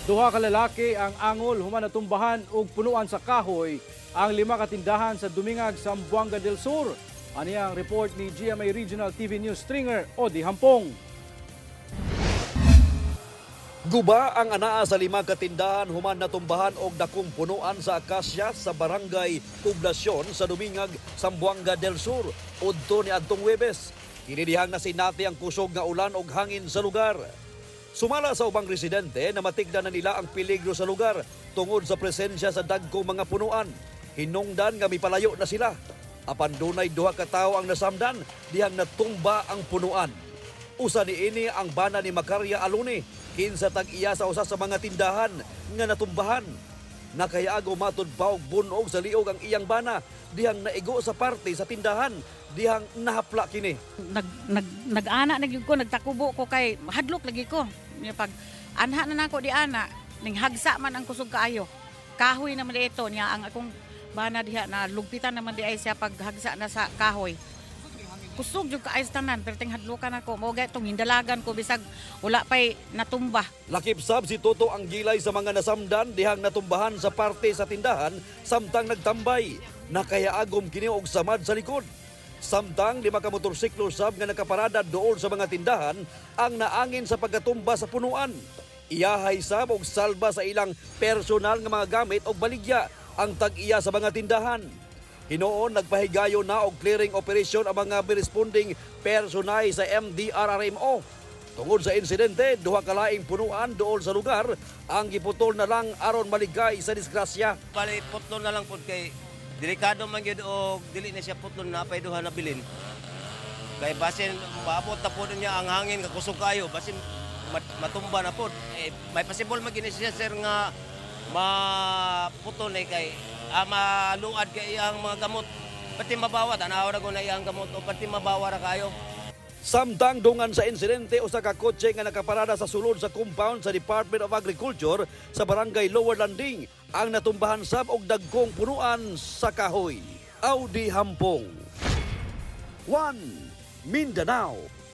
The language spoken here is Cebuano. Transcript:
Duha ka lalaki ang angol human natumbahan og punuan sa kahoy ang lima ka tindahan sa Dumingag, Zamboanga del Sur. Ani ang report ni GMA Regional TV News stringer Odi Hampong. Guba ang anaa sa lima ka tindahan human natumbahan og dakong punuan sa akasya sa Barangay Poblasyon sa Dumingag, Zamboanga del Sur udto ni adtong Huwebes. Kini dihang nasinati ang kusog nga ulan og hangin sa lugar. Sumala sa ubang residente na matigda na nila ang peligro sa lugar tungod sa presensya sa dagkong mga punuan. Hinungdan nga mipalayo na sila. Apan dunay duha ka tawo ang nasamdan dihang natumba ang punuan. Usa niini ang bana ni Macaria Aluni, kinsa tag-iya sa usa sa mga tindahan nga natumbahan. Nakayago matud pa og bunog sa liog ang iyang bana dihang naigo sa parte sa tindahan dihang nahapla kini. Nag nag nag-ana na gyud ko, nagtakubo ko kay hadlok lagi ko. Nya pag anha na nako di ana, ning hagsa man ang kusog kaayo. Kahoy naman di ito niya ang akong bana diha na lugpitan naman di ay siya pag hagsa na sa kahoy. Kusog jud kaayo sa tanan, perting hadlokan ako. Mao gay tong hindalagan ko bisag wala pay natumba. Lakip sab si Toto ang gilay sa mga nasamdan dihang natumbahan sa parte sa tindahan samtang nagtambay. Nakayaagom kini og samad sa likod. Samtang lima ka motorsiklo sab nga nakaparada dool sa mga tindahan ang naangin sa pagkatumba sa punuan. Iyahay sab og salba sa ilang personal nga mga gamit og baligya ang tag-iya sa mga tindahan. Hinuon nagpahigayon na og clearing operation ang mga responding personay sa MDRRMO. Tungod sa insidente, duha ka laing punuan dool sa lugar ang giputol na lang aron maligay sa disgrasya. Bali putlon na lang pud kay delikado man gyud og dili na siya putlon na pay duha na bilin. Kay basin maabot na pod niya ang hangin kakusog kayo, basin matumba na pod. Eh, may possible man gini siya, sir, nga maputol na kay maluad kay ang mga gamot. Pati mabawa, tanaw ra ko na iyang gamot o pati mabawa ra kayo. Samtang dungan sa insidente, usa ka kotse nga nakaparada sa sulod sa compound sa Department of Agriculture sa Barangay Lower Landing ang natumbahan sab og dagkong punuan sa kahoy. Audi Hampong. 1 Mindanao.